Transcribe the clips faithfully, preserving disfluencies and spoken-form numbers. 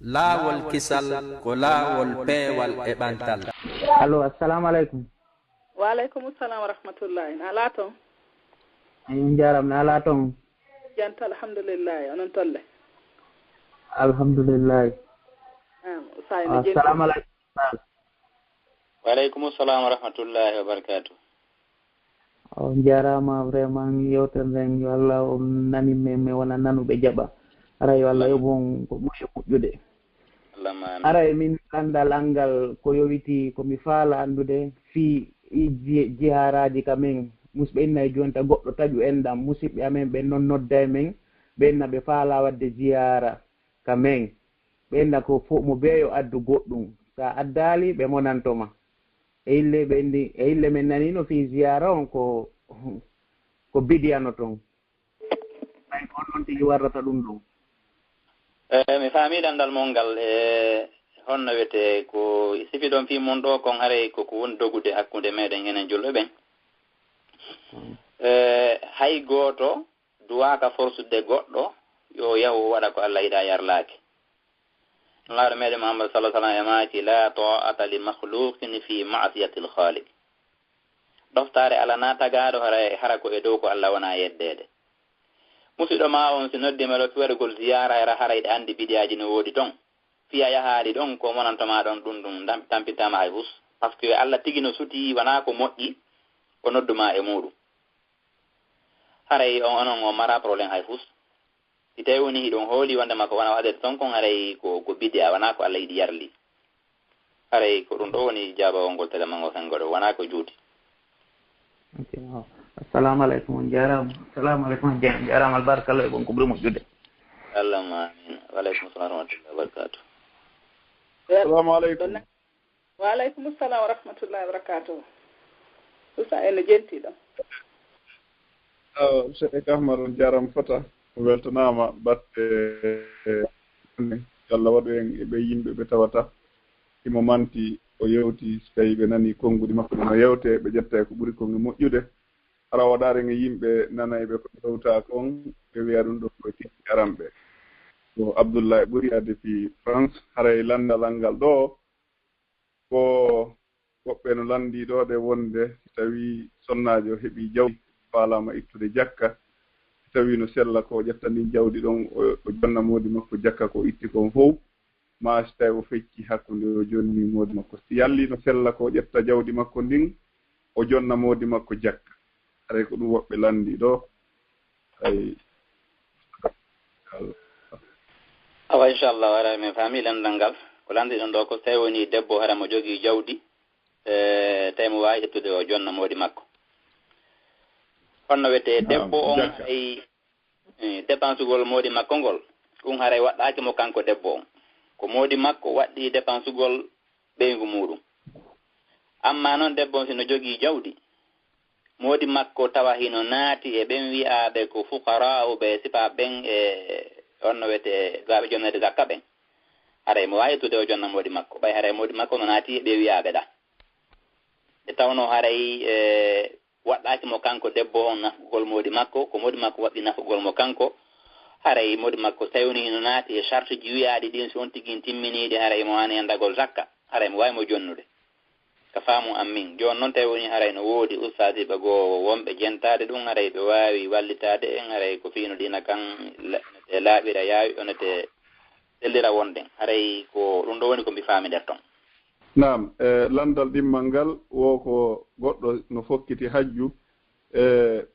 Laawol kisal ko laawol peewal e ɓantal. Allo, assalamu aleykum. Wa aleykum salam wa rahmatullahi. Na laaton? Ay, on njaaraama, na laaton? Janta, alhamdulillahi. Onon tolle? Alhamdulillahi. Am, sa ene jenti. Assalamu aleykum. Wa aleykum salam wa rahmatullahi wa barakatuh. On njaaraama vraiment, yewtere nden, yo Allah on nani men, men wona nanuɓe jaɓa. Hara yo Allah yoɓ on ko ɓuri e moƴƴude. Allahumma amin. Hara e min anndal an ngal ko yowiti ko mi faala anndude fii i ji- jihaaraaji ka men. Musɓe inna e jonta goɗɗo taƴu enɗam, musiɓɓe amen ɓe non nodda e men, ɓe inna ɓe faala waɗde ziyaara ka men. Ɓe inna ko fo mo bee yo addu goɗɗum. Sa addaali ɓe monanto ma. E ille ɓe indi, e ille men nani no fii ziyaara on ko ko bidiyano ton. Ay ko on tigi warrata ɗum ɗum. Eh, mi faami landal mon ngal, e honno wiyetee ko sifi ɗon fii mon ɗo kon, haray ko ko woni dogude hakkunde meɗen enen julɓe ɓen. Eh, hay gooto duwaaka forsude goɗɗo yo yahu o waɗa ko Allah yiɗa yarlaaki. Nulaaɗo meɗen Muhammad sallallahu alaihi wasallam e maaki, la ta'ata li makhluqin fi ma'siyati al-khaliq. Ɗoftaare Alla na tagaaɗo hara, hara ko e dow ko Alla wona yeddeede. Musiɗɗo ma on si noddi ma ɗo fi waɗugol ziyaara era hara iɗa anndi bidiyaaji no woodi ton. Fiya yahaali ɗon ko monanto ma ɗon ɗum ɗum ndam- tampintaama hay hus. Parce que Alla tigi no suti wona ko moƴƴi o noddu ma e muuɗum. Haray on onon on mara problème hay hus. Si tawi woni hiɗon hooli wonde ma ko wona waɗede ton kon haray ko ko bidi a wona ko Alla yiɗi yarli. Haray ko ɗum ɗo woni jaabawol ngol tele mango sengo ɗo wona ko juuti. Assalamu aleykum, on njaaraama. Assalamu aleykum, on njaaraama, albarka Allah e bon ko ɓuri moƴƴude. Allahumma amin. Wa aleykum salam wa rahmatullahi wa barakatuh. Assalamu aleykum. Wa aleykum salam wa rahmatullahi wa barakatuh. Usa en no jenti ɗo. Awa Cheikh Ahmad, on jaaraama fota, o weltanaama batte. Yo Allah waɗu en e ɓe yimɓe ɓe tawata himo manti, o yewti, si tawi ɓe nani konnguɗi makko ɗi no yewte, ɓe ƴetta e ko ɓuri kon e moƴƴude. Hara waɗaare nge yimɓe nanayɓe ko yewta kon, ɓe wi'a ɗum ɗo ko tigi aranɓe. Ko Abdullahi ɓuri yaade fi France, haray landal ngal ɗo ko woɓɓe no lanndii ɗo ɗe wonde si tawii sonnaajo heɓii jawdi, faalaama ittude jakka, si tawii no sella ko o ƴetta ndin jawdi ɗon, o o jonna moodi makko jakka ko o itti kon fow, maa si tawii o fecci hakkunde o jonni moodi makko. Si yallii no sella ko o ƴetta jawdi makko ndin, o jonna moodi makko jakka. Haray ko ɗum woɓɓe lanndii ɗo. Ay. Awa inchallah wara min faami landal ngal. Ko lanndi ɗon ɗo ko so tawi woni debbo hara mo jogii jawdi, e tawi mo waawi ƴettude o jonna moodi makko. Honno wiyetee debbo on ay e dépensugol moodi makko ngol, ɗum haray waɗɗaaki mo kanko debbo on. Ko moodi makko waɗɗii dépensugol ɓeyngu muuɗum. Amma non debbo on si no jogii jawdi, moodi makko tawa hino naati e ɓen wi'aaɓe ko fuqaraa'u ɓe sifa ɓen e honno wiyetee duwaaɓe jonneede zakka ɓen. Haray mo waawi ƴettude o jonna moodi makko, ɓay haray moodi makko no naati e ɓe wi'aaɓe ɗa. Nde tawnoo haray e waɗɗaaki mo kanko debbo on nafgol moodi makko, ko moodi makko waɗɗi nafgol mo kanko. Haray moodi makko si tawi woni hino naati e sartuuji wi'aaɗi ɗin, si on tigi timminii ɗi, haray mo haani anndagol zakka, haray mo waawi mo jonnude. Ka faamu an min. Jooni non tawi woni haray no woodi ustaasiiɓe goo wonɓe jentaade ɗum, haray ɓe waawi wallitaade en, haray ko fii no diina kan la- e laaɓira yaawi, onete sellira wonde. Haray ko ɗum ɗo woni ko mbi faami nder ton. Naam, e lanndal ɗimmal ngal, wo ko goɗɗo no fokkiti hajju, e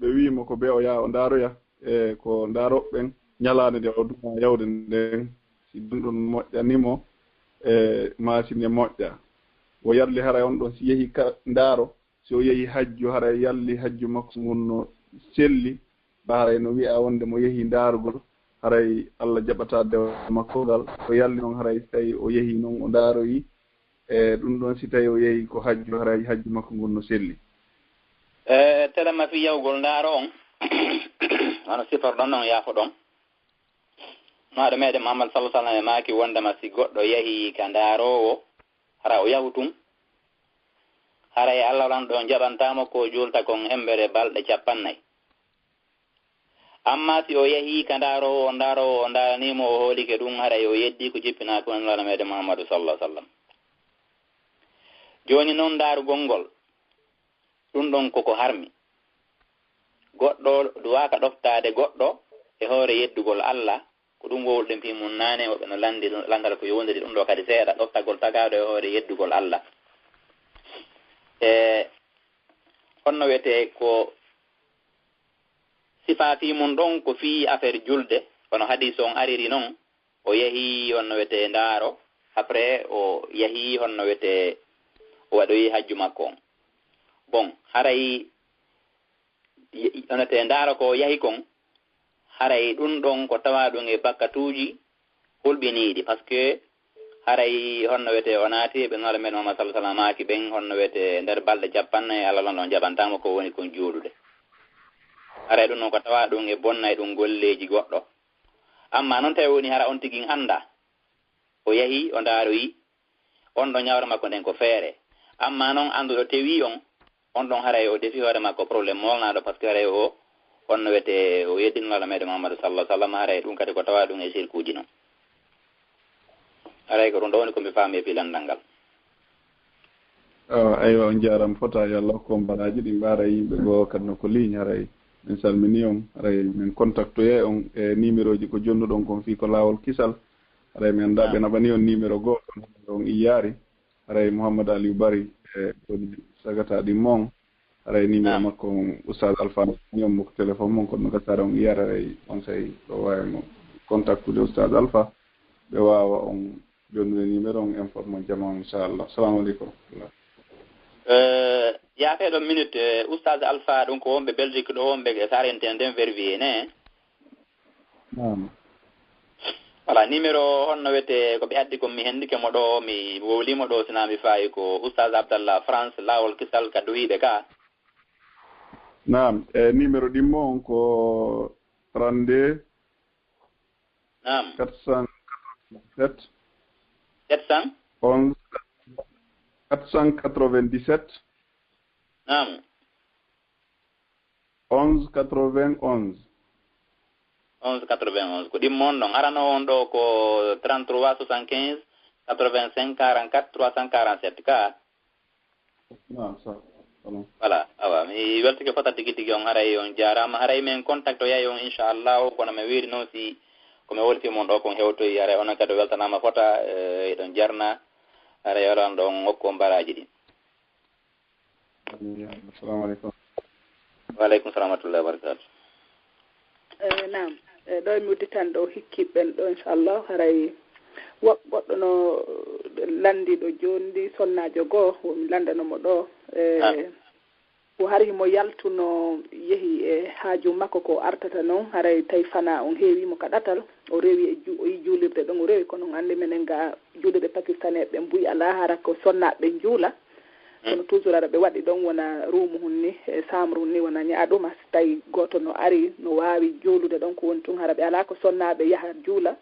ɓe wi'i mo ko bee o yaha o ndaaroya, e ko ndaarooɓe ɓen, ñalaande nde o duŋaa yawde nden, si ɗum ɗon moƴƴani mo, e maa si nde moƴƴa. Wo yalli haray on ɗon si yehi ka ndaaro, si o yehi hajju, haray yalli hajju makko ngun no selli, ba haray no wi'a wonde mo yehi ndaarugol, haray Alla jaɓataa dewa makko ngal. O yalli non haray si tawi o yehi non o ndaaroyi, e ɗum ɗon si tawi o yehi ko hajju, haray hajju makko ngun no selli. E tele ma fii yahugol ndaaro on, wano siforɗon non, yaafoɗon. Nulaaɗo meɗen Muhammad sallallahu alaihi wasallam e maaki wondema si goɗɗo yahi ka ndaaroowo, hara o yahu tun, haray Alla Lanɗo on jaɓantaa mo ko o juulta kon embere balɗe cappannayi. Amma si o yahii ka ndaaroowo, o ndaaroowo o ndaaranii mo, o hoolike ɗum, haray o yeddii ko jippinaa kon e Nulaaɗo meeɗen Muhammadu sallallaahu alayhi wa sallam. Jooni non, ndaarugol ngol, ɗum ɗon koko harmi. Goɗɗo duwaaka ɗoftaade goɗɗo e hoore yeddugol Alla, ko ɗum wowluɗen fii mum naane, woɓɓe no lanndi ɗum, lanndal ko yowndiri ɗum ɗoo kadi seeɗa, ɗoftagol tagaaɗo e hoore yeddugol Alla. E honno wiyetee ko sifaa fii mum ɗon ko fii affaire julde, kono hadiis on ariri non, o yahii honno wiyetee ndaaro, après o yahii honno wiyetee o waɗoyi hajju makko on. Bon, haray ye-, honno wiyetee ndaaro ko o yahi kon, haray ɗum ɗon ko tawaa ɗum e bakkatuuji hulɓiniiɗi, parce que haray honno wiyetee o naati, ɓe Nulaaɗo meeɗen Muhammad sallallaahu alayhi wa sallam maaki ɓen honno wiyetee nder balɗe cappanɗe nayi Alla lanɗo on jaɓantaa mo ko woni kon juulude. Haray ɗum ɗon ko tawaa ɗum e bonnay ɗum golleeji goɗɗo. Amma non tawi woni hara on tigi anndaa, o yahii, o ndaaroyi, on ɗon ñawre makko nden ko feere. Amma non annduɗo tewii on, on ɗon haray o defi hoore makko problème moolnaaɗo, parce que haray o, honno wiyetee o yeddii Nulaaɗo meeɗen Muhammadu sallallaahu alayhi wa sallam, haray ɗum kadi ko tawaa ɗum e sirkuuji non. Haray ko ɗum ɗoo woni ko mi faami e fii lanndal ngal. Awa, aywa, on jaaraama fota, yo Allah hokku on baraaji ɗi mbaara yimɓe goo kadi no ko ligne, haray min salmini on, haray min contactoyay on e numéroji ko jonnuɗon kon fii ko laawol kisal, haray mi anndaa ɓe naɓani on numéro goo, on iyaari, haray Mouhammad Aliou Bari e woni sagata ɗin mon, haray numéro makko on Oustaz Alpha ni on mo ko téléphone mon, kono no gasaare on iyaari, haray on say ɗo waawi mo contactude Oustaz Alpha, ɓe waawa on jonnude numéro on, informe on jama on, inchallah. Assalamu aleykum. Eh, yaafee ɗon minute, eh, Oustaz Alpha, ɗum ko wonɓe Belgique ɗo, wonɓe e Sarenten nden Verviers ne. Naam. Voilà, numéro honno wiyetee ko ɓe addi kon, mi hendike mo ɗo, mi wowlii mo ɗo, sina mi faayi ko Oustaz Abdallah France, laawol kisal ka duhiiɓe ka. Naam, e numéro ɗimmo on ko trente-deux Naam. quatre cent quatre-vingt-dix-sept Sept cent? Onze, quatre cent quatre-vingt-dix-sept Naam. Onze quatre-vingt-onze. Onze quatre-vingt-onze. Ko ɗimmo on ɗon. Arano on ɗo ko trente-trois soixante-quinze quatre-vingt-cinq quarante-quatre trois cent quarante-sept ka. Naam, sa-, salam. Voilà, awa, mi weltike fota tigi tigi on, haray on jaaraama, haray min contactoyay on inchallahu, kono mi wiiri noon si ko mi wowliti mon ɗo kon hewtoyi, haray onon kadi weltanaama fota, eh, eɗon jarna, haray yo Allah on ɗon hokku on baraaji ɗin. Assalamu aleykum. Wa aleykum salam wa rahmatullahi wa barakatuh. Eh, naam. Eh, ɗo mi udditan ɗo hikkiɓɓen ɗo, inchallah, haray woɓ-, goɗɗo no lanndi ɗo jooni ndi, sonnaajo goo, wo mi lanndano mo ɗo. Eh, Ah. Wo hari himo yaltuno, yehi e haaju makko ko artata noon, haray tawi fanaa on heewii mo ka ɗatal, o rewi e ju-, o yi juulirde ɗon, o rewi, kono on anndi menen ga juulirde pakistaneeɓe ɓen buy alaa, hara ko sonnaaɓe ɓen juula. Kono toujours ara ɓe waɗi ɗon wona ruumu hun ni, e saamru hun ni wona ñaɗuma, si tawi gooto no ari, no waawi juulude ɗon ko woni tun, hara ɓe alaa ko sonnaaɓe yaha juula.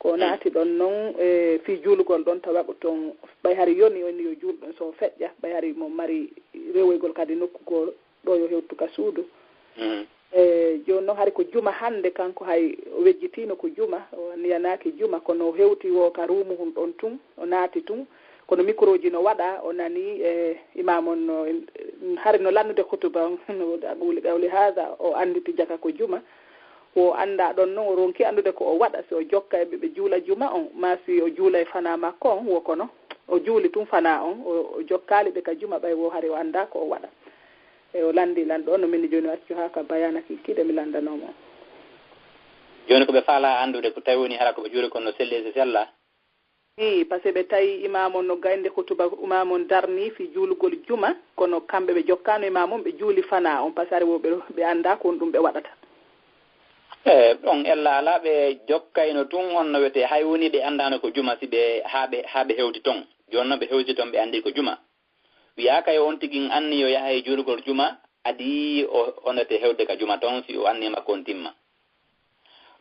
Ko naati ɗon non, e fii juulugol ɗon tawa ko ton, ɓay hari yoni, yoni yo juul ɗon so feƴƴa, ɓay hari mo mari rewoygol kadi nokku goo ɗo yo hewtu ka suudu. E jooni non hari ko juma hannde, kanko hay o wejjitiino ko juma, o niyanaaki juma, kono o hewti wo ka ruumu hun ɗon tun, o naati tun, kono mikrooji no waɗa, o nani, e imaam on no, hari no lannude khutuba on, no qawli, qawli haada, o annditi jaka ko juma. Wo anndaa ɗon non, o ronki anndude ko o waɗa, si o jokka e ɓe ɓe juula juma on, maa si o juula e fanaa makko on, wo kono o juuli tun fanaa on, o, o jokkaali ɓe ka juma, ɓay wo hari o anndaa ko o waɗa. E o lanndi lan ɗon, no min jooni o accu haa ka bayaana kikiiɗe mi lanndanoo mo. Jooni ko ɓe faalaa anndude ko tawi woni hara ko ɓe juuli kon no selli e si sellaa? Ii, parce que ɓe tawi imaam on no gayde hutuba, imaam on darnii fii juulugol juma, kono kamɓe ɓe jokkaano imaam on, ɓe juuli fanaa on, parce que hari wo ɓe, ɓe anndaa ko honɗum ɓe waɗata. E ɗon ella alaa, ɓe jokkayno tun honno wiyetee, hay woni ɓe anndaano ko juma, si ɓe, haa ɓe, haa ɓe hewti ton. Jooni non ɓe hewti ton, ɓe anndi ko juma. Wiyaaka yo on tigi anniyo yaha e juulugol juma, adii o, o nete hewde ka juma ton, si o anniya makko on timma.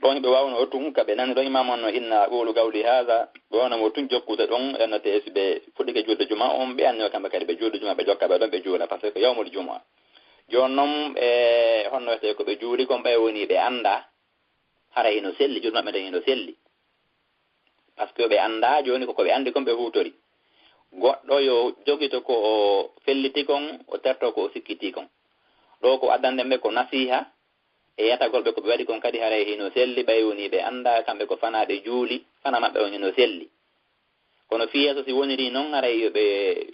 Ɗon ɓe waawno o tun, ka ɓe nani ɗon imaam on no inna aqulu qawli haadha, ɓe waawno mo tun jokkude ɗon, ennete si ɓe fuɗɗike juulde juma on, ɓe anniyo kamɓe kadi ɓe juulde juma, ɓe jokka ɓe ɗon, ɓe juula, parce que ko yawmul juma. Jooni noon, e honno wiyetee ko ɓe juuli kon, ɓay wonii ɓe anndaa, hara hino selli, juulde maɓɓe nden hino selli. Parce que ɓe anndaa jooni ko ko ɓe anndi kon ɓe huutori. Goɗɗo yo jogito ko o felliti kon, o terto ko o sikkiti kon. Ɗoo ko addande ɓe ko nasiiha, e yetagol ɓe ko ɓe waɗi kon kadi haray hino selli, ɓay wonii ɓe anndaa kamɓe ko fanaa ɓe juuli, fana maɓɓe on hino selli. Kono fii yeeso si woniri noon, haray yo ɓe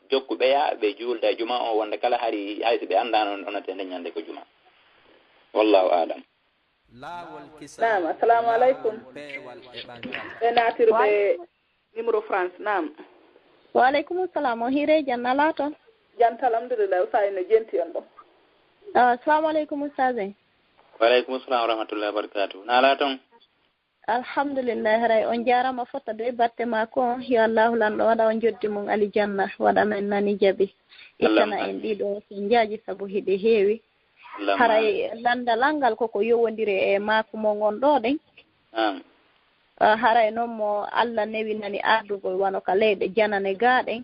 jokku ɓeya, ɓe juulda e juma o, wonde kala hari, hay si ɓe anndaano, on, onate nde ñande ko juma. Wallahu aalam. Naam, assalamu aleykum. Ɓe naatirɓe numéro France, naam. Wa aleykum salam, o hiire jam, na alaa toon? Jam tan, alhamdulillah, Oustaz no jenti on ɗo. Ah, assalamu aleykum, Oustaz en. Wa aleykum salam wa rahmatullahi wa barakatuh. Na alaa toon? Alhamdulillah, haray on jaaraama fota de batte maa ko, yo Allahu lanɗo waɗa on joddi mum alijanna, waɗa men nani jaɓi. Ittana en ɗiɗo ko njaaji sabu hiɗi heewi. Haray lanndal ngal koko yowondiri e maaku mon on ɗo ɗen. Ah, haray noon mo Allah newinani ardugol wano ka leyɗe janane gaa ɗen.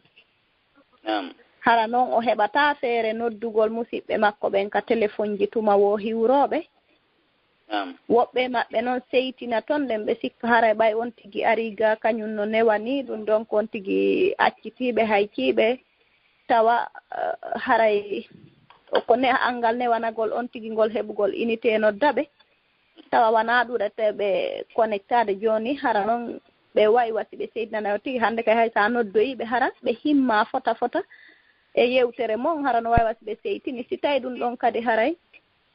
Hara noon o heɓataa feere noddugol musiɓɓe makko ɓen ka telefonji tuma woo hiwrooɓe. Woɓɓe maɓɓe noon seytina toon ɗen, ɓe sikka haray ɓay on tigi arii gaa kañum no newanii ɗum, donc on tigi accitii ɓe, haycii ɓe. Tawa, eh, haray ko ne-, anngal newanagol on tigi ngol heɓugol unité nodda ɓe. Tawa wanaa ɗuuɗateeɓe connectaade jooni, hara noon ɓe waywa si ɓe seytinana o tigi. Hannde kay hay so a noddoyii ɓe, hara ɓe himmaa fota fota e yewtere mon, hara no waywa si ɓe seytini. Si tawi ɗum ɗon kadi haray,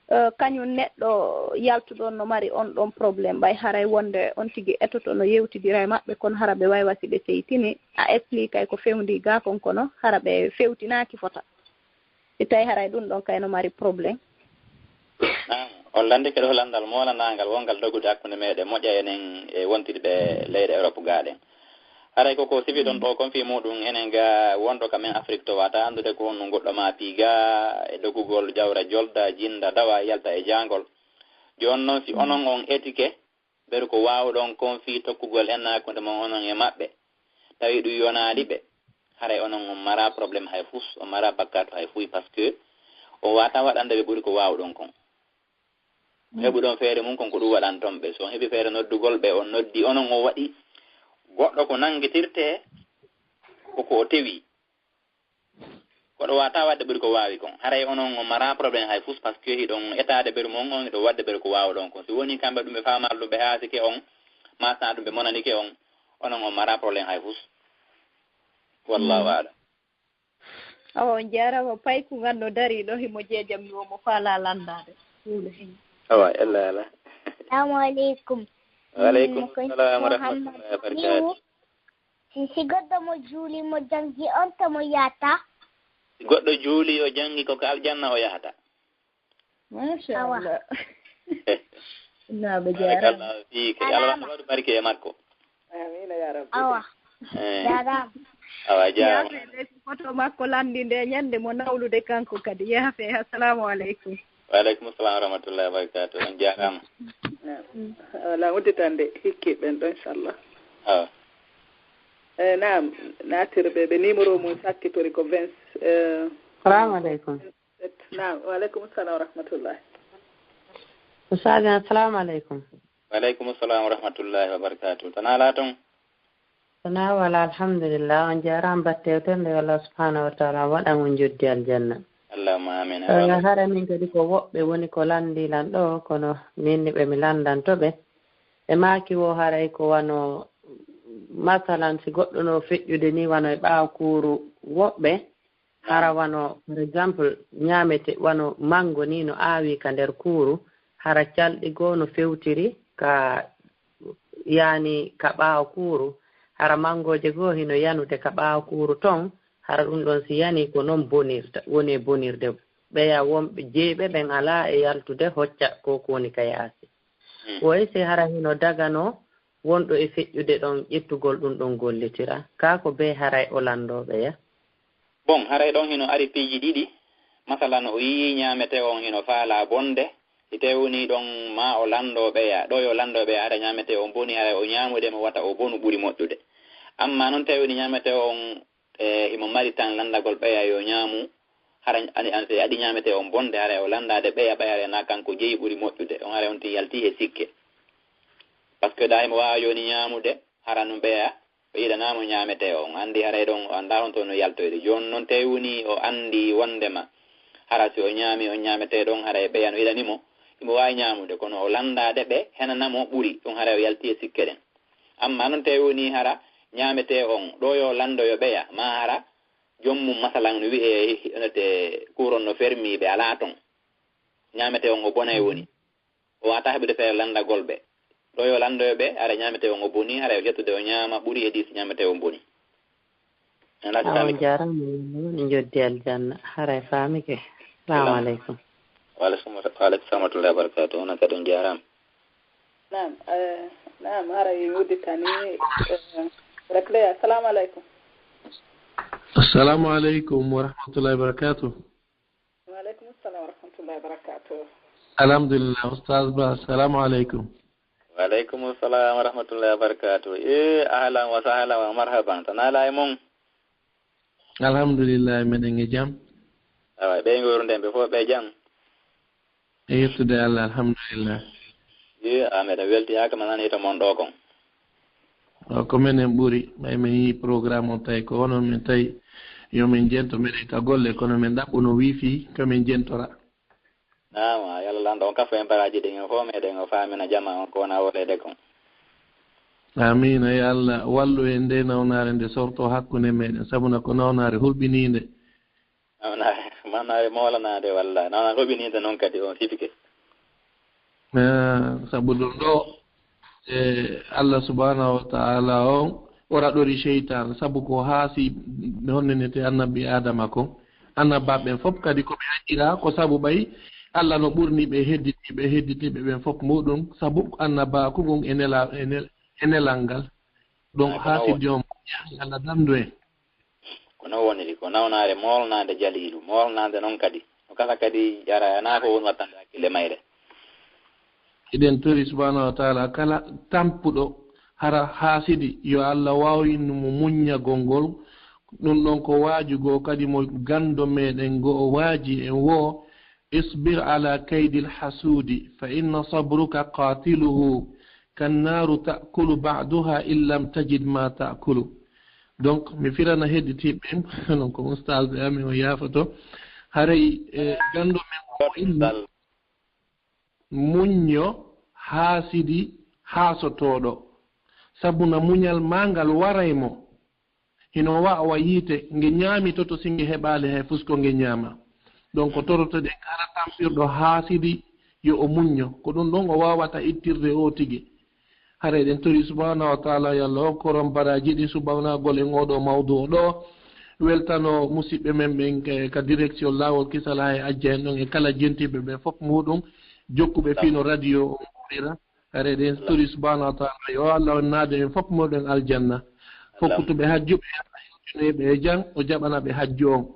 eh, kañum neɗɗo yaltuɗo on no mari on ɗon problème, ɓay haray wonde on tigi etoto no yewtidira e maɓɓe, kono hara ɓe waywa si ɓe seytini, a expliquay ko fewndii gaa kon, kono hara ɓe fewtinaaki fota. Si tawi haray ɗum ɗon kay no mari problème. Naam, on lanndike ɗo lanndal moolanaangal wonngal dogude hakkunde meeɗen, moƴƴa enen e wontirɓe leyɗe Europe gaa ɗen. Haray ko ko sifi ɗon ɗo kon fii muɗum enen gaa wonɗo ka men Afrik to wata anndude ko honɗum goɗɗo maa pii gaa e dogugol jawra jolda, jinnda, dawa, yalta e jaangol. Jooni noon si onon on etike, ɓeru ko waawuɗon kon fii tokkugol en hakkunde mon onon e maɓɓe, tawi ɗum yonaali ɓe, haray onon on maraa problème hay fus, on maraa bakkaatu hay fuy, parce que on waawataa waɗande ɓe ɓuri ko waawuɗon kon. Heɓuɗon feere mum kon ko ɗum waɗanton ɓe. So on heɓi feere noddugol ɓe, on noddi, onon on waɗi goɗɗo ko nanngitirtee, ko ko o tewi. Koɗo waata waɗde ɓuri ko waawi kon. Haray onon on maraa problème hay fus, parce que hiɗon etaade ɓeru mon on, hiɗon waɗde ɓeru ko waawuɗon kon. Si woni kamɓe ɗum ɓe faamaali ɗum, ɓe haasike on, maa si ɗum ɓe monanike on, onon on maraa problème hay fus. Wallahu aalam. Awa, on jaaraama. Paykungal no darii ɗo, himo jeejam, mi wo mo faalaa lanndaade. Awa, ella ala. Assalamu aleykum. Wa aleykum salam wa rahmatullahi wa barakatuh. Si, si goɗɗo mo juuli, mo janngi, on to mo yahata? Si goɗɗo juuli, o janngi, ko ka aljanna o yahata. Machallah. Naaɓe jaaraama. Fiike. Yo Allah waɗu barke e makko. Amiina ya rabbi. Awa. Eh. Jaaraama. Awa jaaraama. Yaafe nde ko foto makko lanndi nde ñannde mo nawlude kanko kadi. Yaafe. Assalamu aleykum. Wa aleykum salam wa rahmatullahi wa barakatuh. On jaaraama. Naam. Wala udditande hikki ɓen ɗo, inchallah. Awa. Eh, naam, naatirɓe ɓe numéro mum sakkitori ko vingt, eh, Salamu aleykum. Naam, wa aleykum salam wa rahmatullah. Oustaz, assalamu aleykum. Wa aleykum salam wa rahmatullahi wa barakatuh. Tan alaa toon? Tan wala, alhamdulillah. On jaaraama batte o tende, Allah subhanahu wa taala waɗan on joddi aljanna. Allahumma amin. Eh, hara min kadi ko woɓɓe woni ko lanndi lan ɗo, kono min ni ɓe mi lanndanto ɓe. E maaki wo haray ko wano, masalan, si goɗɗo no feƴƴude ni wano e ɓaawo kuuru woɓɓe, hara wano, par exemple, ñaamete wano mango ni no aawi ka nder kuuru, hara calɗi goo no fewtiri ka, yaani ka ɓaawo kuuru, hara mangooje goo hino yanude ka ɓaawo kuuru ton, hara ɗum ɗon si yani ko non bonirta, woni e bonirde ɓeya wonɓe jeyɓe ɓen alaa e yaltude hocca ko ko woni ka yaasi. Woy si hara hino daganoo wonɗo e feƴƴude ɗon ƴettugol ɗum ɗon gollitira, kaa ko bee haray o lanndoo ɓeya? Bon, haray ɗon hino ari piiji ɗiɗi. Masalan, o yiyii ñaametee on hino faalaa bonde. Si tawii wonii ɗon maa o lanndoo ɓeya, ɗo yo lanndoo ɓeya, hara ñaametee on bonii, haray o ñaamude mo wata o bonu ɓuri moƴƴude. Ammaa non tawii wonii ñaametee on, e, himo mari tan lanndagol ɓeya yo ñaamu, hara ani an se adi ñaamete on bonde, hara o lanndaade ɓeya ɓay, hara na kanko jeyi ɓuri moƴƴude, on hara on tin yalti e sikke. Parce que da himo waawa jooni ñaamude, hara no ɓeya, o yiɗanaama ñaamete on, anndi haray ɗon o anndaa honto no yaltoyde. Jooni noon tawi woni o anndi wonndema hara si o ñaami on ñaamete ɗon, haray ɓeya no yiɗani mo, himo waawi ñaamude, kono o lanndaade ɓe henana mo ɓuri, ɗum haray o yalti e sikke ɗen. Amma noon tawi woni hara ñaamete on, ɗo yo lanndoyo ɓeya, ma hara joom mum, masalan, no wi'ee, onete, kuuron no fermi, ɓe alaa ton. Ñaamete on o bonay woni. O waata heɓude feere lanndagol ɓe. Ɗo yo lanndoyo ɓe, hara ñaamete on o boni, hara yo ƴettude o ñaama ɓuri e ɗi si ñaamete on boni. Ala Awa, sikaali. Jaaraama, yo Allah waɗ njoddi aljanna. Haray faamike. Salamu Salam. Aleykum. Wa aleykum, wa aleykum salam wa rahmatullahi wa barakatuh. Onon kadi on jaaraama. Naam, eh, naam, haray udditani, eh, Replay. Assalamu aleykum. Assalamu aleykum wa rahmatullahi wa barakatuh. Wa aleykum salam wa rahmatullahi wa barakatuh. Alhamdulillah, Ustaz Ba, assalamu aleykum. Wa aleykum salam wa rahmatullahi wa barakatuh. Eh, ahlan wa sahlan wa marhaban. Tan ala e mon. Alhamdulillah, meɗen e jam. Awa, ɓe ngornden ɓe fof ɓe jam. E yettude Allah, alhamdulillah. Iyo, a meɗen welti haa kama nani to mon ɗo kon. O, ko menen ɓuri, ɓay min yii programme on tawi ko onon min tawi yo min jento, meɗen ka golle, kono min ɗaɓɓuno wifi, ko min jentora. Naam, yo Allah lanɗo on kafo en baraaji ɗin, en fof meɗen o faamina jama on ko wona woleede kon. Amiina, yo Allah wallu en nde nawnaare nde sorto hakkunde meɗen, sabuna ko nawnaare hulɓiniinde. Nawnaare, nawnaare moolanaade walla nawnaare hulɓiniinde noon kadi on sifike. Eh, sabu ɗum ɗo, e Allah subhanahu wa ta'ala on o raɗori seytaan, sabu ko haasi honno nete annabi Adama kon. Annabaaɓe ɓen fof kadi ko ɓe accira, ko sabu ɓay Allah no ɓurni ɓe hedditi ɓe, hedditi ɓe ɓen fof muɗum, sabu annabaaku ngun e nela-, e nel-, e nelal ngal. Donc, ay, ko haasidi on, Allah dandu en. Ko non woniri, ko nawnaare moolnaande Jaliilu, moolnaande noon kadi. No kala kadi yara, ana ko woni wattande hakkille mayre. Eɗen tori subhanahu wa ta'ala kala tampuɗo hara haasidi, yo Allah waawin mo muññagol ngol. Ɗum ɗon ko waaju goo kadi mo ganndo meɗen goo waaji en woo, اصبر على كيد الحسود فإن صبرك قاتله كالنار تأكل بعضها إن لم تجد ما تأكل. Donc, mi firana hedditiiɓe ɓen, non ko ustaas ɓe amin o yaafoto. Haray, e, ganndo men o inni, muñño haasidi haasotooɗo. Sabu na muñal maa ngal waray mo. Hino wa-, wa yiite, nge ñaami toto si nge heɓaali hay fus ko nge ñaama. Donc, ko torotoɗen kala tampirɗo haasidi, yo o muñño. Ko ɗum ɗon o waawata ittirde o tigi. Hara eɗen tori subhanahu wa ta'ala, yo Allah hokkoron baraaji ɗin subhanagol en oɗo mawdu o ɗo. Weltano musiɓɓe men ɓen ka, ka direction Laawol Kisal hay ajja en ɗon e kala jentiɓe ɓe fof muɗum. Jokkuɓe fino radio o muurira. Hare eɗen tori subhanahu wa ta'ala, yo Allah on naade en fof muɗum aljanna. Hokkutuɓe hajju ɓe, Allah hewtinoye ɓe e jam, o jaɓana ɓe hajju on.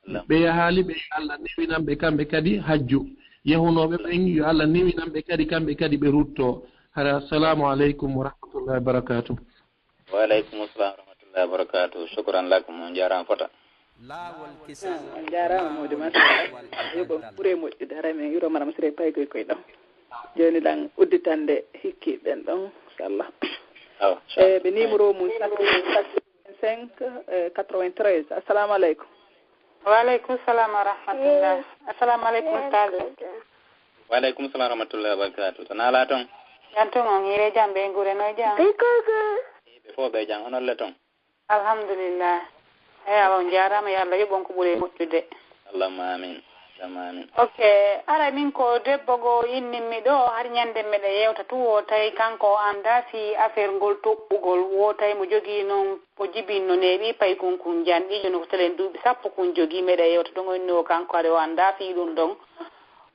Ɓe yahaali ɓe, yo Allah newinan ɓe kamɓe kadi hajju. Yahunooɓe ɓen, yo Allah newinan ɓe kadi kamɓe kadi ɓe rutto. Hara, assalamu aleykum wa rahmatullahi wa barakatuh. Wa aleykum salam wa rahmatullahi wa barakatuh. Shukran lakum, on jaaraama fota. Laawol Kisal. On jaaraama, mawɗo, machallah. Yo ɓe ɓure moƴƴude. Hara men yuro Madame Siré Paykoy koy ɗo. Jooni lan udditande hikki ɓen ɗon, inchallah. Awa, e ɓe numéro mum, quatre-vingt-cinq, eh, quatre-vingt-treize. Assalamu aleykum. Wa aleykum salam wa rahmatullah. Assalamu aleykum, ustaz. Wa aleykum salam wa rahmatullahi wa barakatuh. To naalaa ton? Yan ton on hire jam, ɓe ngure no jam? Ɓe fof ɓe jam, onon le ton? Alhamdulillah. Eyi, awa, on jaaraama, yo Allah yoɓ on ko ɓuri moƴƴude. Allahumma amin. Allahumma amin. Ok, ara min ko debbo goo innimmi ɗo, har ñande meɗa yewta tu, o tawi kanko o anndaa fii affaire ngol toɓɓugol, o tawi mo jogii noon, o jibinno neeɓi paykun kun janɗi, jooni ko telen duuɓi sappo kun jogii, meɗa yewta ɗon, o inni o kanko hari o anndaa fii ɗum ɗon.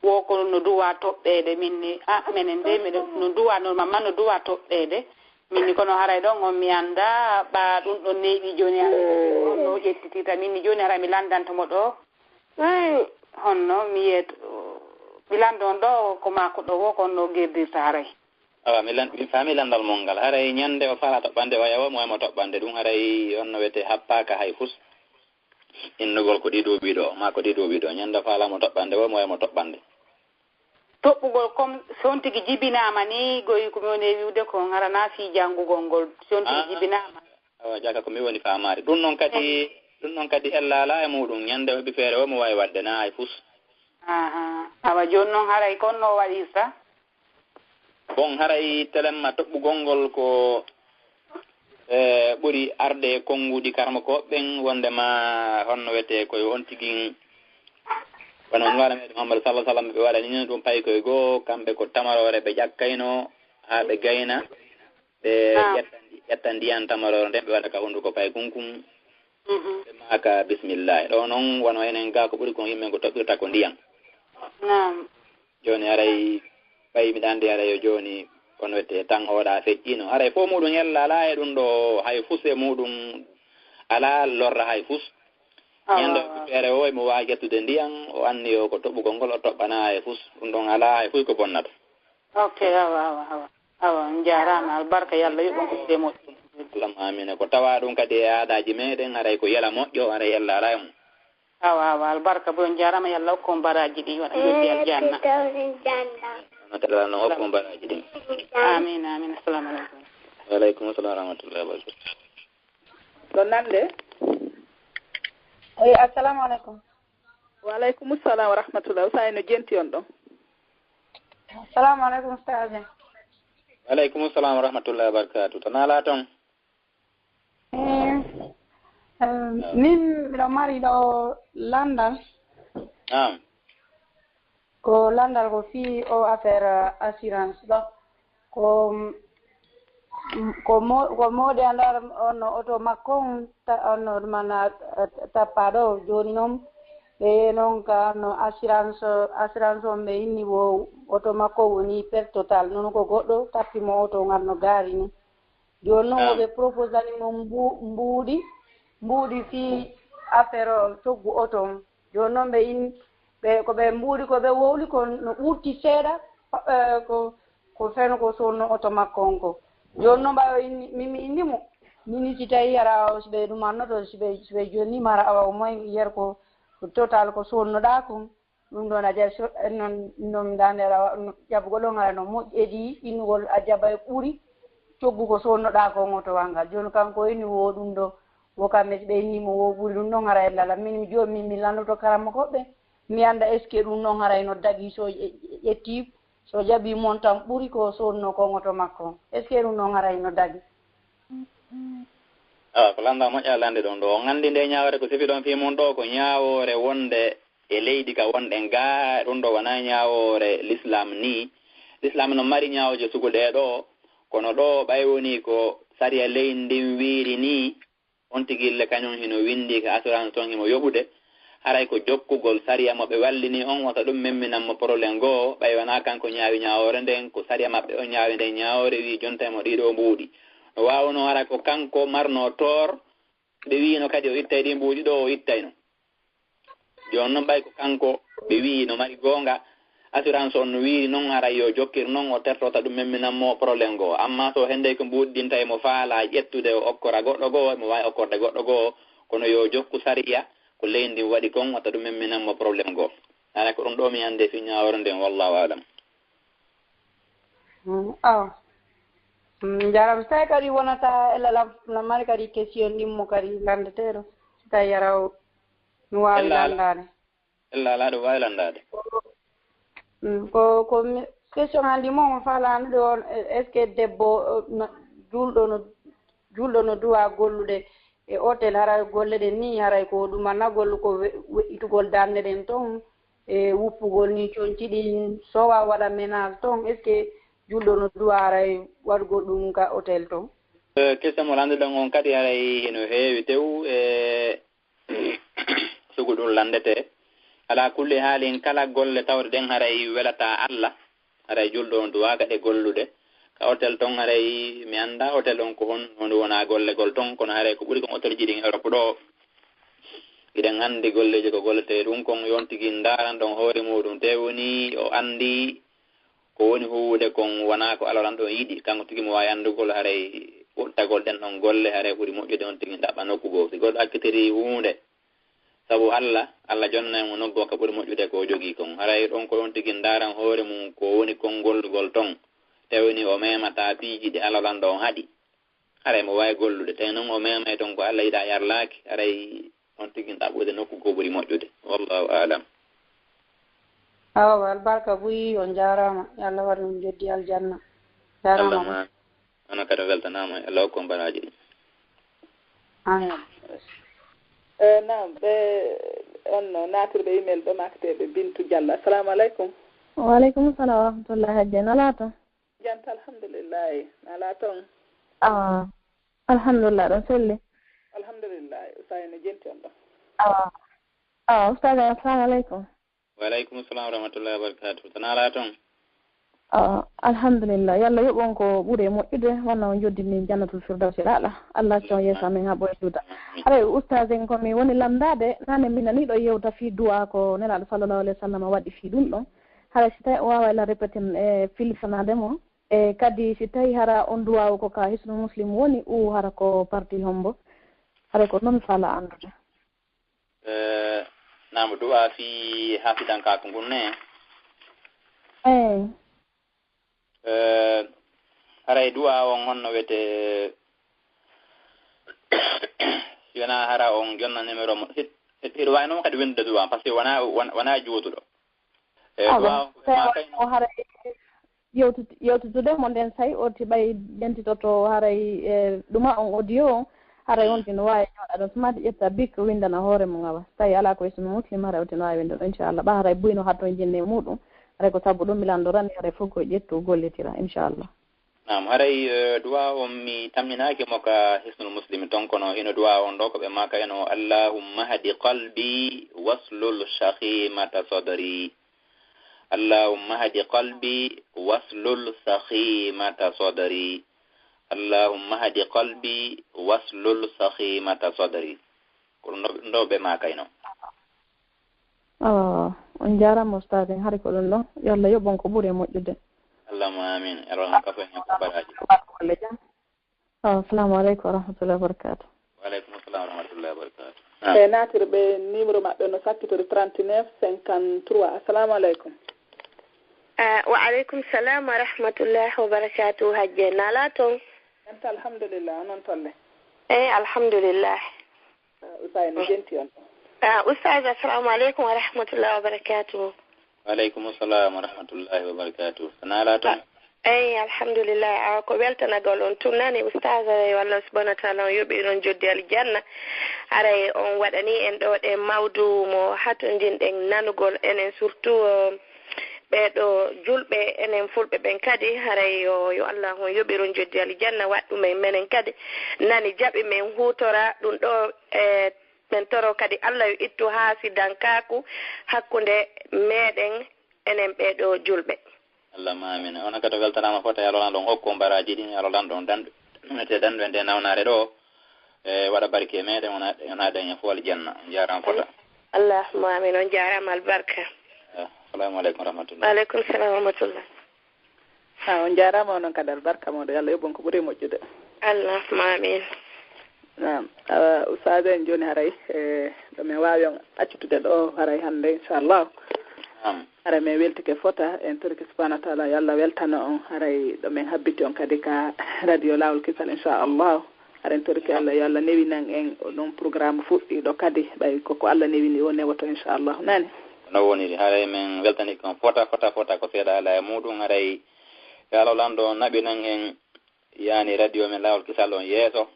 Wo ko no duwa toɓɓeede, min ni, a, menen de, meɗen no duwa, normalement no duwa toɓɓeede. Min ni kono haray ɗon on mi anndaa ɓa ɗum ɗon neeɓi jooni, a, no ƴettitirta. Min ni jooni haray mi lanndanto mo ɗo. Honno mi yeeto, mi lanndo on ɗo ko maako ɗo wo ko on no gerdirta haray. Awa, mi lan-, mi faami lanndal mon ngal. Haray ñande o faala toɓɓande o yawa mo, mo toɓɓande ɗum haray on no wiyetee happaaka hay fus. innugol ko ɗi duuɓi ɗo, maa ko ɗi duuɓi ɗo. Ñande faala mo toɓɓande, wo mo wayi mo toɓɓande. Toɓɓugol comme so on tigi jibinaama ni, goyi ko mi woni e wiwde ko, hara na fii janngugol ngol, so on tigi jibinaama. Awa, jaka ko mi woni faamaade. Ɗum noon kadi, ɗum noon kadi ella alaa e muuɗum. Ñande waɗi feere o mo waawi waɗde na hay fus. Aha. Awa, jooni noon haray kon no waɗirta? Bon, haray telemma toɓɓugol ngol ko, e, ɓuri arde e konnguɗi karmakooɓe ɓen, wonde ma honno wiyetee ko yo on tigi, wano Nulaaɗo meɗen Muhammad sallallahu alaihi wasallam ɓe waɗani no ɗum paykoy goo, kamɓe ko tamaroore ɓe ƴakkayno haa ɓe gayna, ɓe ƴetta ndi-, ƴetta ndiyan tamaroore nden ɓe waɗa ka hunnduko paykunkun, ɓe maaka bismillahi. Ɗo noon wano enen gaa ko ɓuri kon yimɓe ko toɓɓirta ko ndiyan. Naam. Jooni haray ɓay miɗa anndi haray yo jooni kono wiyetee tan oɗa feƴƴino. Haray fof muuɗum ella alaa e ɗum ɗo hay fus e muuɗum alaa lorra hay fus. Ñande o feere o emo waawi ƴettude ndiyan, o anniyo ko toɓɓugol ngol, o toɓɓanaa hay fus. Ɗum ɗon alaa hay fus ko bonnata. Ok, awa, awa, awa. Awa, on jaaraama, albarka, yo Allah yoɓ on ko moƴƴi. Allahumma amiin. Ko tawaa ɗum kadi e aadaaji meɗen, haray ko yela moƴƴo, haray ella alaa e mum. Awa, awa, albarka, boy, on jaaraama, yo Allah okku on baraaji ɗi, waɗa joddi aljanna. Hono taɗala no okku on baraaji ɗi. Amiin, amiin. Assalamu aleykum. Wa aleykum assalam wa rahmatullahi wa barakatuh. Ɗo nande? Eyi, assalamu aleykum. Wa aleykum salam wa rahmatullah. Usaay no jenti on ɗon. Assalamu aleykum, ustaz. Wa aleykum salam wa rahmatullahi wa barakatuh. To naalaa ton? Eh, eh, min miɗo mari ɗo landal. Naam. Ko landal ko fii o affaire, eh, assurance ɗo. Ko, ko mo-, ko moodi a ndar on oto makko on ta-, on mana, eh, tappa ɗo. Jooni noon, ɓe noon ka no assurance, assurance on ɓe inni wo oto makko woni perte totale. Noon ko goɗɗo tappi mo oto ngal no gaari ni. Jooni noon, wo ɓe proposani mo mbu-, mbuuɗi, mbuuɗi fii affaire o coggu oto on. Jooni noon, ɓe in-, ɓe, ko ɓe mbuuɗi, ko ɓe wowli ko no ɓurti seeɗa, eh, ko, ko feno ko sodno oto makko on ko. Jooni noon, ɓay o inni, min mi inni mo, min si tawi hara o, si ɓe ɗumannoto, si ɓe, si ɓe jonni mara awa o moy yer ko, ko total ko sodnoɗaa kon. Ɗum ɗoon a jaɓi so-, noon, noon daande aɗa wa-, no-, jaɓugol on hara no moƴƴi, edi innugol a jaɓa e ɓuri coggu ko sodnoɗaa ko oto wa ngal. Jooni kanko o inni wo ɗum ɗo, wo kamɓe ɓe inni mo wo ɓuri ɗum ɗoon hara e lala. Min mi jooni min mi lanndotoo karamokooɓe, mi annda est-ce que ɗum ɗoon hara no dagi so ƴe-, ƴe-, ƴetti, so jaɓi montant ɓuri ko sodnoo ko oto makko. Est-ce que ɗum ɗoon hara no dagi? Awa, ko lannda moƴƴa lannde ɗum ɗo. On anndi nde ñaawoore ko sifi ɗon fii mum ɗo, ko ñaawoore wonde e leydi ka wonɗen gaa, ɗum ɗo wonaa ñaawoore Lislaam nii. Lislaam no mari ñaawooje sugu ɗee ɗoo, kono ɗoo ɓay wonii ko sariya leydi ndin wiiri nii, on tigi le kañum hino winndi ka assurance ton himo yoɓude, haray ko jokkugol sariya mo ɓe wallini on, wata ɗum memminan mo problème goo, ɓay wonaa kanko ñaawi ñaawoore nden, ko sariya maɓɓe on ñaawi nden ñaawoore, wi'i jonta mo ɗii ɗoo mbuuɗi. No waawunoo hara ko kanko marnoo toor, ɓe wi'ino kadi o ittay ɗii mbuuɗi ɗoo, o ittayno. Jooni non ɓay ko kanko ɓe wi'i no mari goonga, assurance on no wiiri non, haray yo jokkir non, o terto ta ɗum memminan mo problème goo. Amma so hende ko mbuuɗi ɗin tawi mo faala ƴettude o okkora goɗɗo goo, mo waawi okkorde goɗɗo goo, kono yo jokku sariya ko leydi ndin waɗi kon, wata ɗum memminan mo problème goo. Haray ko ɗum ɗo mi annde fii ñaawoore nden, wallahu a'lam. Mm, awa. Mm, njaram, so tawi kadi wonata e lalam, no mari kadi question ɗimmo kadi lanndeteeɗo, so tawi yara o no waawi lanndaade. Ella alaa ɗo waawi lanndaade. Mm, ko, ko mi-, question an ɗi mo, mo faalaa anndude on, e-, est-ce que debbo, o, no, juulɗo no, juulɗo no duwaa gollude e hôtel, haray golle ɗen nii, haray ko ɗumanagol ko we-, weƴƴitugol darnde ɗen ton, e wuppugol nii conci ɗin, so o waɗa ménage ton, est-ce que juulɗo no duwaa haray waɗugol ɗum ka hôtel ton? Eh, question mo lannduɗon on kadi haray hino heewi tew, e sugu ɗum lanndetee. Alaa kulli haalin, kala golle tawɗe ɗen haray welataa Alla, haray juulɗo on duwaaka ɗe gollude. Ka hôtel ton haray mi anndaa hôtel on ko hon, honɗum wonaa gollegol ton, kono haray ko ɓuri kon hôtelji ɗin Europe ɗoo. Hiɗen anndi golleeji ko golletee ɗum kon, yo on tigi ndaaran ɗon hoore muuɗum, tee woni o anndi ko woni huuwude kon wonaa ko Alla Lanɗo on yiɗi, kanko tigi mo waawi anndugol haray ɓurtagol ɗen ɗon golle, haray ɓuri moƴƴude on tigi ɗaɓɓa nokku goo. Si goɗɗo accitirii huunde, Sabu Allah, Allah jonnay mo nokku ka ɓuri moƴƴude ko o jogii kon. Haray ɗon ko ɗon tigi ndaaran hoore mum ko woni kon gollugol ton, tawini o memataa piiji ɗi Allah lanɗo on haɗi. Haray mo waawi gollude, tawi non o memay ton ko Allah yiɗaa yarlaaki, haray on tigi ɗaɓɓude nokku ko ɓuri moƴƴude. Wallahu a'lam. Awa, albarka buy, on jaaraama. Yo Allah waɗ on joddi aljanna. Jaaraama. Onon kadi on weltanaama, Allah hokku on baraaji ɗi. Amin. E, naam, ɓe on no naatirɓe email ɓe makteɓe Bintu Diallo. Assalamu aleykum. Wa aleykum salam wa rahmatullahi. Hajja, na laato? Janta, alhamdulillahi. Na laaton? Ah, alhamdulillah, ɗon selli. Alhamdulillahi. Usay no jenti on ɗon? Ah, ah, ustaz, assalamu aleykum. Wa aleykum salam wa rahmatullahi wa barakatuh. Tana laaton? Ah, alhamdulillah, yo Allah yoɓ on ko ɓuri e moƴƴude, wanna on joddini jannatul firdawsi laala. Allah acca on yeeso amin haa ɓooya juuta. Haray ustaz, en ko mi woni lamndaade, nane mi nanii ɗo yewta fii du'a ko Nelaaɗo sallallahu alayhi wa sallam waɗi fii ɗum ɗon. Haray si tawi o waaway la répéter e filifanaade mo, e kadi si tawi hara on du'a o ko ka Hisnul Muslim woni, ou hara ko partie hombo? Haray ko non mi faalaa anndude. Eh, naam, du'a fii hafitankaaku ngun ne? Eh. Eh, haray du'a on honno wete, si wona hara on jonna numéro mo, hit, hit, hiɗo waawi noon kadi windude du'a, parce que wona, wona, wona juutuɗo. Eh, Ah, du'a bon. on ko maa kay O haray yewtu-, yewtude mo nden say o ti ɓay jentitoto haray, eh, ɗuma on audio on, haray on tino waawi jooɗa ɗon. So maa ƴetta bik windana hoore mum awa. So tawi alaa ko Hisnul Muslim, haray o tino waawi winde ɗon, inchallah. Ɓa haray buyno hatto e jinne e muɗum. Haray ko sabu ɗum mi lanndorani, haray fof ko ƴettu gollitira, inchallah. Naam, haray, eh, du'a on mi tamminaaki mo ka Hisnul Muslim ton, kono hino du'a on ɗo ko ɓe maaka en o, "Allahumma hdi qalbi waslul shakhimata sadri. Allahumma hdi qalbi waslul shakhimata sadri. Allahumma hdi qalbi waslul shakhimata sadri." Ko ɗum ɗo, ɗum ɗo ɓe maakayno. Ah, on jaaraama ustaz, en hari ko ɗum ɗo. Yo Allah yoɓ on ko ɓuri e moƴƴude. Allahumma amin. Ero on kafa en ko baraji. Ah, assalamu aleykum wa rahmatullahi wa barakatuh. Wa aleykum assalam wa rahmatullahi wa barakatuh. E naatir ɓe numéro maɓɓe no sakkitiri trente-neuf cinquante-trois. Assalamu aleykum. Ah, wa aleykum salam wa rahmatullahi wa barakatuh. Hajje, na laaton? Anta, alhamdulillah, onon tolle? Eh, alhamdulillah. Ah, Usay no jenti on? Ah, ustaz, assalamu aleykum wa rahmatullahi wa barakatuh. Wa aleykum salam wa rahmatullahi wa barakatuh. Na laaton? Eyi, alhamdulillah. Awa ko weltanagol on tun nani, ustaz, yo Allah subhanahu wa taala on yoɓi on joddi aljanna. Haray on waɗani en ɗo ɗe mawdu mo hatondinɗen nanugol enen, surtout, eh, ɓeeɗo julɓe, enen fulɓe ɓen kadi. Haray yo, yo Allah on yoɓir on joddi aljanna, waɗ ɗum en menen kadi nani jaɓi men huutora ɗum ɗo, eh, men toro kadi Allah yo ittu haasidankaaku hakkunde meɗen enen ɓeeɗo julɓe. Allahumma amin. Onon kadi weltanaama fota, yo Allah lanɗo on hokku on baraji ɗin, yo Allah lanɗo on dandu, mete dandu e nde nawnaare ɗo. E waɗa barke e meɗen, wona, wona daña fo aljanna. On jaaraama fota. Allahumma amin. On jaaraama albarka. Eh, assalamu aleykum wa rahmatullah. Wa aleykum salam wa rahmatullah. Ha, on jaaraama onon kadi albarka moɗo, yo Allah yoɓ on ko ɓuri moƴƴude. Allahumma amin. Naam. Awa, ustaz en jooni haray, e, ɗo men waawi on accutude ɗo haray hannde, inchallah. Naam. Haray men weltike fota, en torike subhanahu wa taala, yo Allah weltano on, haray ɗo men habbiti on kadi ka radio Laawol Kisal, inchallah. Haray en torike Allah, yo Allah newinan en o ɗon programme fuɗɗiiɗo kadi, ɓay koko Allah newini o newoto, inchallah. Nani? No woniri, haray men weltani kon fota, fota, fota, ko seeɗa ala e muɗum, haray yo Allah lanɗo on naɓinan en, yani radio men Laawol Kisal on yeeso.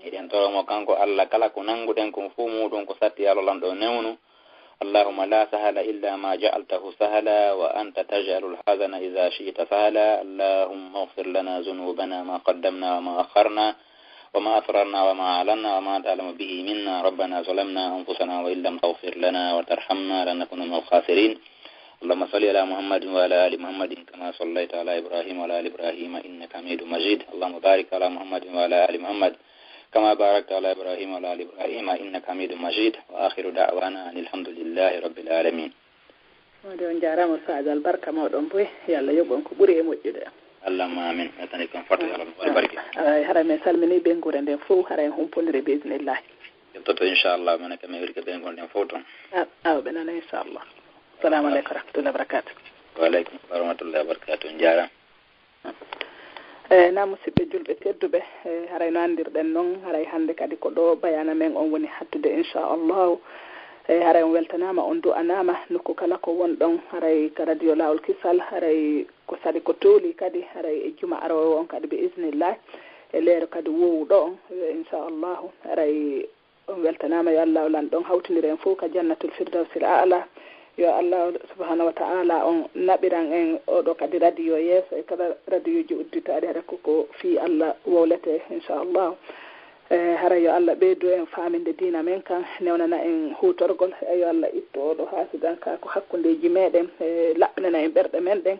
Eɗen toro mo kanko Allah, kala ko nannguɗen kon fuu muɗum ko satti, yo Allah lanɗo newnu. اللهم لا سهل إلا ما جعلته سهلا وأنت تجعل الحزن إذا شئت سهلا. اللهم اغفر لنا ذنوبنا ما قدمنا وما أخرنا وما أسررنا وما أعلنا وما أنت أعلم به منا. ربنا ظلمنا أنفسنا وإن لم تغفر لنا وترحمنا لنكونن من الخاسرين. اللهم صل على محمد وعلى آل محمد كما صليت على إبراهيم وعلى آل إبراهيم إنك حميد مجيد. اللهم بارك على محمد وعلى آل محمد كما باركت على إبراهيم وعلى آل إبراهيم إنك حميد مجيد. وآخر دعوانا أن الحمد لله رب العالمين. Wonde on jaaraama, Ustaaz, albarka mawɗo on boy, yo Allah yoɓ on ko ɓuri e moƴƴude. Allahumma amin. Weltani kon fota, yo Allah waɗ barke. Ay, hara men salmini ɓeynguure nden fof, hara en humpondire bi idnillahi. Toto, inchallah, mona kam e wirke ɓe gonɗen fof toon. Aw ɓe nana, inchallah. Assalamu aleykum wa rahmatullahi wa barakatuh. Wa aleykum wa rahmatullahi wa barakatuh. Jarama. E na musidɓe julɓe tedduɓe, e haray no anndirɗen noon, haray hannde kadi ko ɗo bayana men on woni hattude, inchallahu. E haray on weltanaama, on du'anaama, nokku kala ko wonɗon, haray ka radio Laawol Kisal, haray ko sali ko tooli kadi, haray e juma aroowo on kadi bi iznillah, e leero kadi wowuɗo on, yo inchallahu, haray on weltanaama, yo Allah o lanɗon hawtindira en fof ka jannatul firdawsil aala. Yo Allah subhanahu wa ta'ala on naɓiran en oɗo kadi radio yeeso e kala radioji udditaaɗi, hara koko fii Allah wowlete, inchallahu. E hara yo Allah ɓeydu en faaminde diina men kan, newnana en huutorgol. E yo Allah ittu oɗo haasidankaaku hakkundeeji meɗen, e laɓɓinana en ɓerɗe men ɗen.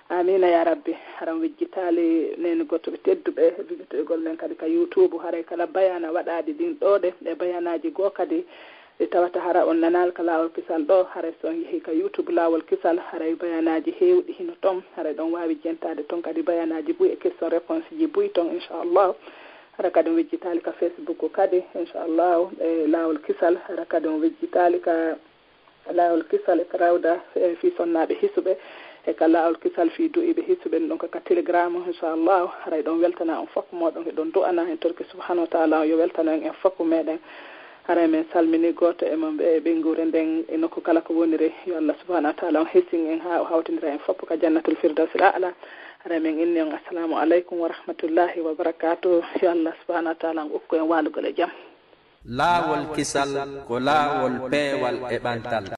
Amiina ya rabbi. Haran wejjitaali neni gotoɓe tedduɓe, liggotoygol men kadi ka YouTube, haray kala bayana waɗaaɗi ɗin ɗo ɗe, e bayanaaji goo kadi ɗi tawata hara on nanaali ka Laawol Kisal ɗo, haray so on yehi ka YouTube Laawol Kisal, haray bayanaaji heewɗi hino ton, haray ɗon waawi jentaade ton kadi bayanaaji buy e question réponse ji buy ton, inchallahu. Hara kadi on wejjitaali ka Facebook kadi, inchallahu, e Laawol Kisal, hara kadi on wejjitaali ka Laawol Kisal e ka Rawda, e fii sonnaaɓe hisuɓe, e ka Laawol Kisal fii du'iiɓe hisuɓe, ɗum ɗon ka, ka Telegram, inchallahu. Haray ɗon weltana on fof mooɗon, e ɗon du'ana en torki subhanahu wa ta'ala, yo weltano en en fof meɗen. Haray men salmini gooto e mon ɓe ɓeynguure nden e nokku kala ko woniri. Yo Allah subhanahu wa ta'ala on hisin en haa o hawtindira en fof ka jannatul firdawsil a'la. Haray men inni on assalamu aleykum wa rahmatullahi wa barakatuh. Yo Allah subhanahu wa ta'ala on ukku en waalugol e jam. Laawol Kisal ko laawol peewal e ɓantal.